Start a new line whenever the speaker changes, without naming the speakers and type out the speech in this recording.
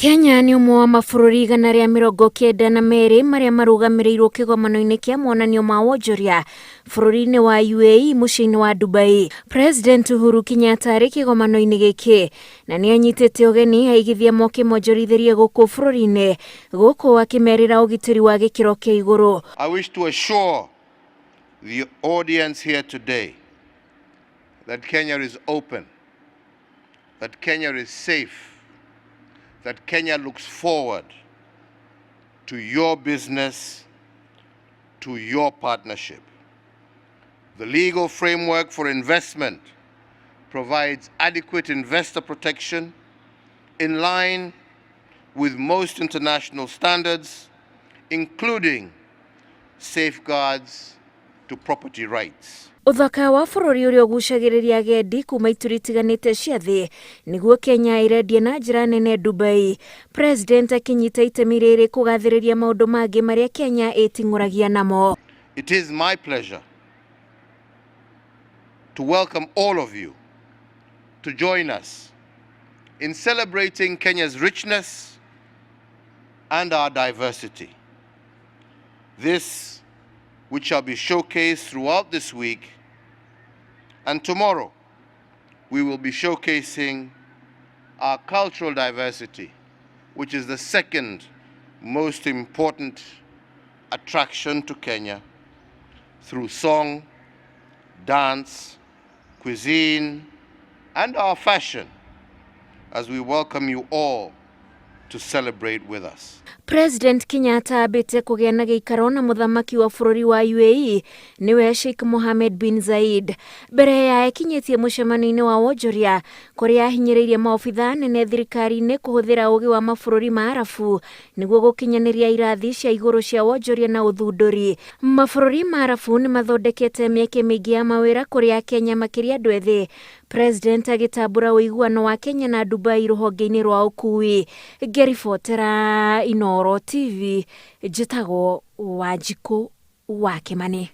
Kenya nĩ ũmwe wa mabũrũri 192 marĩa marũgamĩrĩirwo kĩgomano-inĩ kĩa monanio ma wonjoria bũrũri-inĩ wa UAE mũciĩ-inĩ wa Dubai. President Uhuru Kenyatta arĩ kĩgomano-inĩ gĩkĩ na nĩ anyitĩte ũgeni aigithia moke monjorithĩrie gũkũ bũrũri-inĩ gũkũ akĩmerĩra ũgitĩri wa gĩkĩro kĩa igũrũ.
I wish to assure the audience here today that Kenya is open, that Kenya is safe, that Kenya looks forward to your business, to your partnership. The legal framework for investment provides adequate investor protection in line with most international standards, including safeguards to property rights.
Ũthaka wa bũrũri ũrĩa ũgucagĩrĩria agendi kuma ituri itiganĩte cia thĩ nĩguo Kenya ĩrendia na njĩra nene Dubai. President akĩnyita itemi rĩrĩ kũgathĩrĩria maũndũ mangĩ marĩa Kenya ĩting'ũragia namo.
It is my pleasure to welcome all of you to join us in celebrating Kenya's richness and our diversity. This, which shall be showcased throughout this week, and tomorrow we will be showcasing our cultural diversity, which is the second most important attraction to Kenya, through song, dance, cuisine, and our fashion, as we welcome you all to celebrate with us.
President Kenyatta ambĩte kũgĩa na gĩikaro na mũthamaki wa bũrũri wa UAE nĩwe Sheikh Mohammed bin Zayed mbere ya ekinyĩtie mũcemanio-inĩ wa wonjoria kũrĩa ahinyĩrĩirie maobitha nene thirikari-inĩ kũhũthĩra ũgĩ wa mabũrũri ma Arabu nĩguo gũkinyanĩria irathi cia igũrũ cia wonjoria na ũthundũri. Mabũrũri ma Arabu nĩ mathondekete mĩeke mĩingĩ ya mawĩra kũrĩ Akenya makĩria andũ ethĩ. President agĩtambũra ũiguano wa Kenya na Dubai rũhonge-inĩ rwa ũkui. Ngĩribotera Inooro TV, njĩtagwo Wanjikũ wa Kĩmani.